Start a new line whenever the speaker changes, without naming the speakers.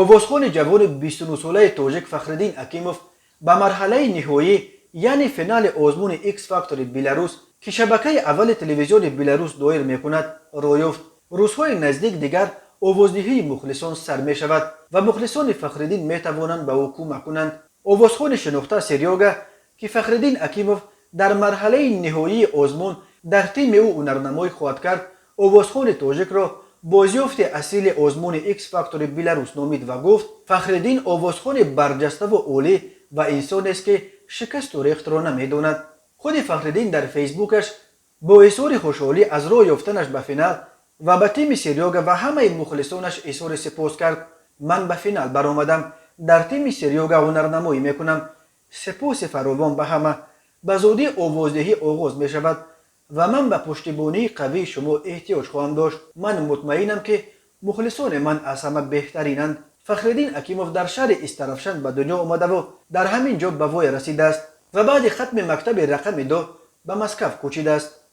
Овозхони ҷавони 29-солаи тоҷик Фахриддин Акимов ба марҳалаи ниҳоӣ, яъне финали озмуни X Фактори Беларус, ки шабакаи аввали телевизиони Беларус доир мекунад, роҳ ёфт. Рӯзҳои наздик дигар овоздиҳии мухлисон сар мешавад ва мухлисони Фахриддин метавонанд ба ӯ кӯмак кунанд. Овозхони шинохта Серёга, ки Фахриддин Акимов дар марҳалаи ниҳоии озмун дар тими ӯ ҳунарнамоӣ хоҳад кард, овозхони тоҷикро бозёфти асили озмуни X Фактори Беларус номид ва гуфт: Фахриддин овозхони барҷаставу олӣ ва инсонест, ки шикасту рехтро намедонад. Худи Фахриддин дар Фейсбукаш бо изҳори хушҳолӣ аз роҳ ёфтанаш ба финал ва ба тими Серёга ва ҳамаи мухлисонаш изҳори сипос кард. Ман ба финал баромадам, дар тими Серёга ҳунарнамоӣ мекунам. Сипоси фаровон ба ҳама. Ба зудӣ овоздиҳӣ оғоз мешавад ва ман ба пуштибонии қавии шумо эҳтиёҷ хоҳам дошт. Ман мутмаинам, ки мухлисони ман аз ҳама беҳтаринанд. Фахриддин Акимов дар шаҳри Истаравшан ба дунё омадаву дар ҳамин ҷо ба воя расидааст ва баъди хатми мактаби рақами 2 ба Москав кӯчидааст.